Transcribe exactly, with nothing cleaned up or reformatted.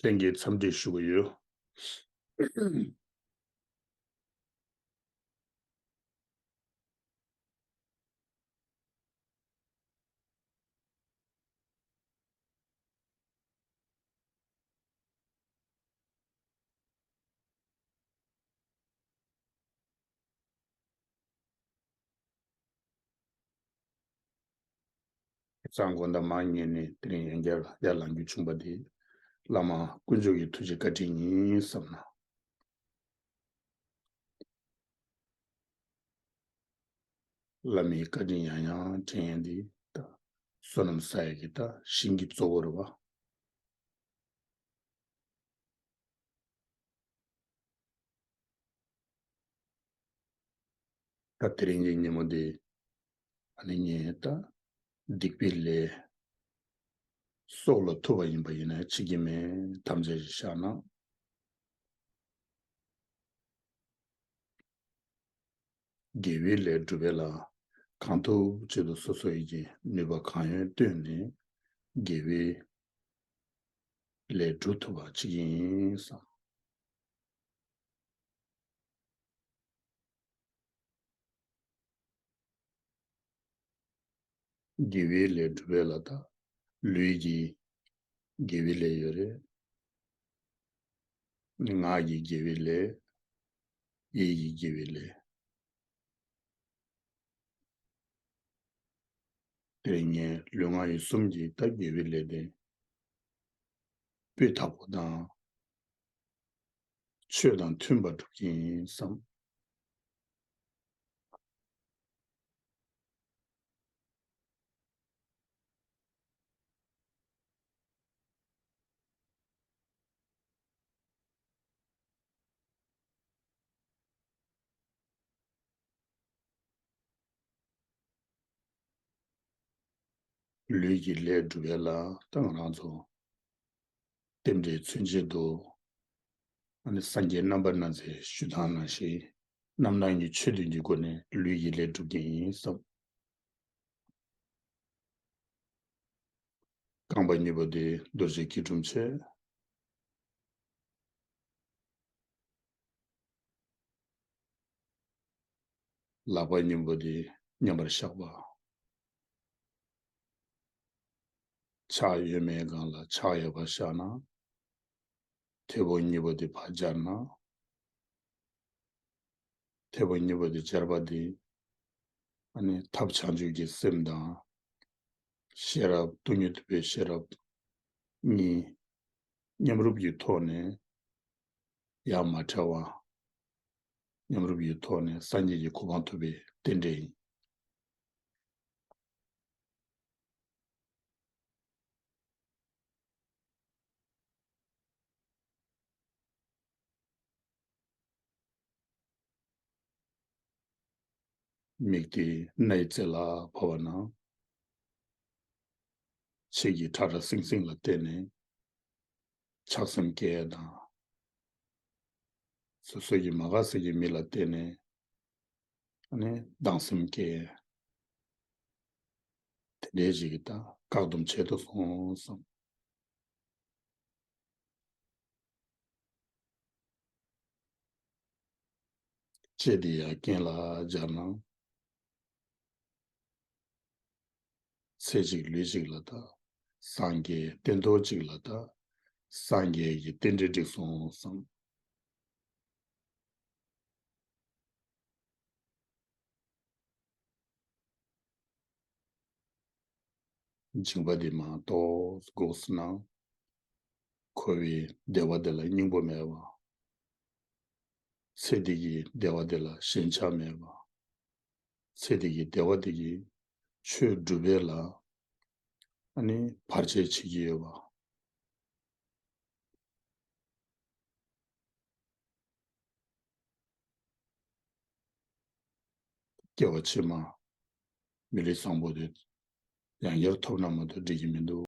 ལྷན་རྒྱས་འཚམས་འདྲི་ཞུ་གི་ཡོད། ཁ་སང་དགོང་དག་མ་ཉལ་ནས་དེ་རིང་ཡང་བསྐྱར་ཡར་ལངས་རྒྱུ་བྱུང་པ་དེ། བླ་མ་དཀོན་མཆོག་གི་ཐུགས་རྗེ་བཀའ་དྲིན་ཡིན་བསམ་ན། བླ་མའི་བཀའ་དྲིན་ཡང་ཡང་དྲན་ཡས་འདི་ད་བསོད་ནམས་བསགས་ཡས་ཀྱི་ད་ཞིང་གི་གཙོ་བོ་རེད་བ། ད་དེ་རིང་གི་ཉིན་མོ་འདི་ཨ་ནི་ངས་ད་སྡིག་པའི་ལས་སྲོག་ལ་ཐུག་པ་ཡིན་པ་ཡིན་ན་འཆི་གི་མེད་དམ་བཅའ་ཞིག་བཞག་ན། དགེ་བའི་ལས་སྒྲུབ་པའི་ལ་གང་ཐུབ་ཅི་ཐུབ་སོ་སོ་ཡི་གི་ནུས་པ་གང་ཡོད་བཏོན་ནས་དགེ་བའི་ལས་སྒྲུབ་ཐུབ་པ་ཅིག་ཡིན་བསམ། དགེ་བའི་ལས་སྒྲུབ་པའི་ལ་ད་ལུས་ཀྱི་དགེ་བའི་ལས་ཡོད་རེད། ངག་གི་དགེ་བའི་ལས། ཡིད་ཀྱི་དགེ་བའི་ལས། དེ་རིང་ངས་ལུས་ངག་ཡིད་གསུམ་གྱི་ད་དགེ་བའི་ལས་དེ་སྤུས་དག་པོ་དང་། ཆོས་དང་མཐུན་པར་སྒྲུབ་ཀྱི་ཡིན་བསམ། ལུས་ཀྱི་ལས་སྒྲུབ་ཡ་ལ་ད་ང་རང་ཚོ་རྟེན་འབྲེལ་མཚོན་བྱེད་དུ། ཨ་ནི་སངས་རྒྱས་རྣམ་པར་སྣང་མཛད་ཞུ་སྟངས་ནང་བཞིན་རྣམ་སྣང་གི་ཆོས་བདུན་གྱི་སྒོ་ནས་ལུས་ཀྱི་ལས་སྒྲུབ་ཀྱི་ཡིན་བསམ། རྐང་པ་གཉིས་པོ་དེ་རྡོ་རྗེ་སྐྱིལ་ཀྲུང་བྱས། ལག་པ་གཉིས་པོ་དེ་མཉམ་པར་བཞག་པ། ཕྱག་གཡོན་མའི་སྒང་ལ་ཕྱག་གཡས་པ་བཞག་ན། མཐེ་བོང་གཉིས་པོ་དེ་ཕར་སྦྱར་ན། མཐེ་བོང་གཉིས་པོ་དེ་སྦྱར་བ་དེ། ཨ་ནི་ཐབས་བྱང་ཆུབ་ཀྱི་སེམས་དང་། ཤེས་རབ་སྟོང་ཉིད་རྟོགས་པའི་ཤེས་རབ་གཉིས་མཉམ་རུབ་ཀྱི་ཐོག་ནས་ཡང་མ་བྲལ་བ། མཉམ་རུབ་ཀྱི་ཐོག་ནས་སངས་རྒྱས་ཀྱི་གོ་འཕང་ཐོབ་པའི་རྟེན་འབྲེལ་ཡིན། མིག་དེ་སྣའི་རྩེ་ལ་བབས་པ་ན། ཕྱི་གི་ཁྲ་ཁྲ་སིང་སིང་ལ་བལྟས་ནས་ཆགས་སེམས་སྐྱེ་ཡ་དང་། སོ་སོ་ཡི་མ་དགའ་ས་ཀྱི་མི་ལ་བལྟས་ནས་ཨ་ནི་སྡང་སེམས་སྐྱེ་ཡ། དེ་འདྲའི་ཞིག་གི་ད་བཀག་སྡོམ་བྱེད་དུ་སོང་བསམ། ལྕེ་འདི་ཡང་རྐན་ལ་སྦྱར་ན། ཚེ་གཅིག་ལུས་གཅིག་ལ་ད། སངས་རྒྱས་སྟན་ཐོག་གཅིག་ལ་ད། སངས་རྒྱས་ཀྱི་རྟེན་འབྲེལ་འགྲིག་སོང་བསམ། སྦྱིན་པ་འདི་མ་གཏོགས་དགོས་ན། འཁོར་བའི་བདེ་བ་འདི་ལ་སྙིང་པོ་མེད་པ། ཚེ་འདི་གི་བདེ་བ་འདི་ལ་ཞེན་ཆགས་མེད་པ། ཚེ་འདི་གི་བདེ་བ་འདི་གི་ཆོས་སྒྲུབ་པའི་ལ་ཨ་ནི་བར་ཆད་བྱེད་ཀྱི་ཡོད་པ། སྐྱེ་བ་ཕྱི་མ་མི་ལུས་བཟང་པོ་དེ་ཡང་བསྐྱར་ཐོབ་ན་མ་གཏོགས་འགྲིག་གི་མི་འདུག།